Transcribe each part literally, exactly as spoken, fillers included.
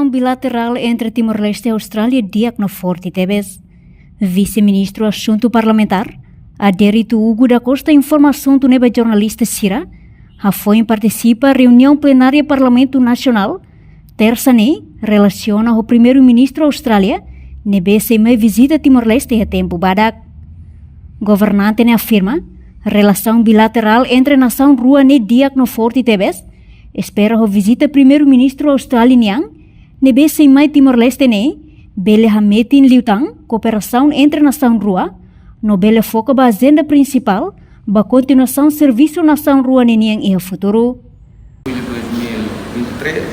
Bilaterál entre Timor-Leste i Austrália di'ak no forte tebes. Vise-Ministru Asuntu Parlamentár, Adérito Hugo da Costa, informa asuntu ne'e ba jornalista sira hafoin partisipa reuniaun plenária Parlamentu Nasionál, tersa ne'e, relasiona ho Primeiru-Ministru Austrália, ne'ebé sei mai vizita Timor-Leste iha tempu badak. Governante ne'e afirma, relasaun bilaterál entre nasaun rua ne'e di'ak no forte tebes, espera ho vizita Primeiru-Ministru Austrália nian, ne'ebé sei mai Timor-Leste ne'e, bele hametin liután kooperasaun entre nasaun rua, no bele foka ba ajenda prinsipál, ba kontinuasaun servisu nasaun rua ne'e nian iha futuru. Julho dois mil e vinte e três,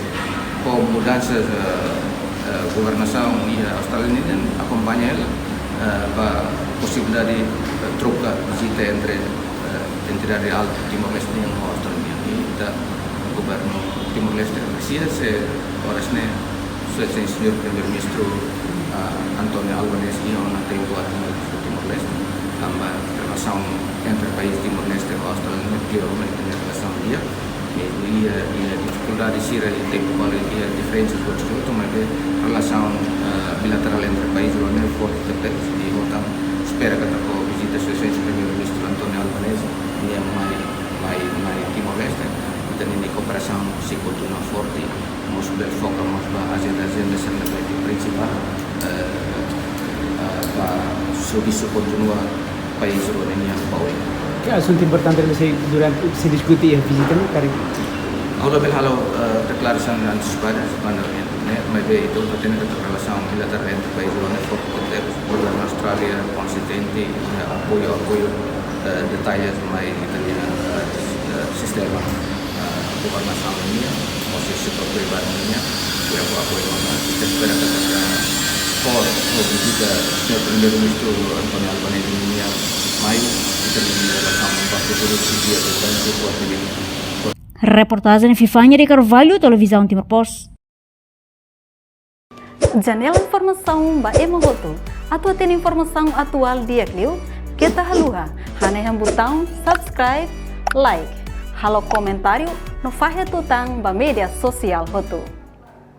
ho mudansa, eh, eh, governasaun iha Austrália nian, akompaña hela, eh, ba posibilidade, eh, troka vizita entre, eh, entidade altu Timor-Leste nian ho Austrália nian. I ita governu Timor-Leste apresia se oras ne'e Sua Exelénsia Señór Primeiru-Ministru, ah, António Albanese, iha ona tempu atu mai Timor-Leste, tanba relasaun entre país Timor-Leste ho Austrália ne'e kleur ona ita-nia relasaun di'ak. I, i, i difikuldade sira iha tempu balu iha diferensa buat sira hotu, maibé relasaun, ah, bilaterál entre país rua ne'e forte tebes, i ita espera katak ho vizita Sua Exelénsia Primeiru-Ministru António Albanese, nia mai, mai, mai Timor-Leste, ita-nia kooperasaun sei kontinua forte, mós bele foka mós ba ajenda, ajenda sira ne'ebé prinsipál, eh, eh, ba servisu kontinua país rua ne'e nian ba oin. Ke asuntu importante ne'ebé sei durante, sei diskute iha vizita ne'e, karik? Ha'u labele halo, eh, deklarasaun antesipada, sebenarnya, ne'e, maibé ita hatene katak relasaun bilaterál entre país rua ne'e forte tebes, governu Austrália konsistente, eh, apoiu, apoiu, eh, detalle mai ita-nia, eh, eh, sistema, eh, governasaun nian, mós setór privadu nian, sira ho apoiu mós, ita espera katak ho, ho vizita Señór Primeiru-Ministru António Albanese nian mai, ita-nia relasaun ba futuru sei di'ak, ita-nia suporte di. Reportajen Vivania de Carvalho, Televizaun Timor Post. Janela informasaun ba ema hotu. Atu hatene informasaun atuál di'ak liu, keta haluha hanehan butaun subscribe, like, halo komentáriu no fahe tutan ba média sosiál hotu.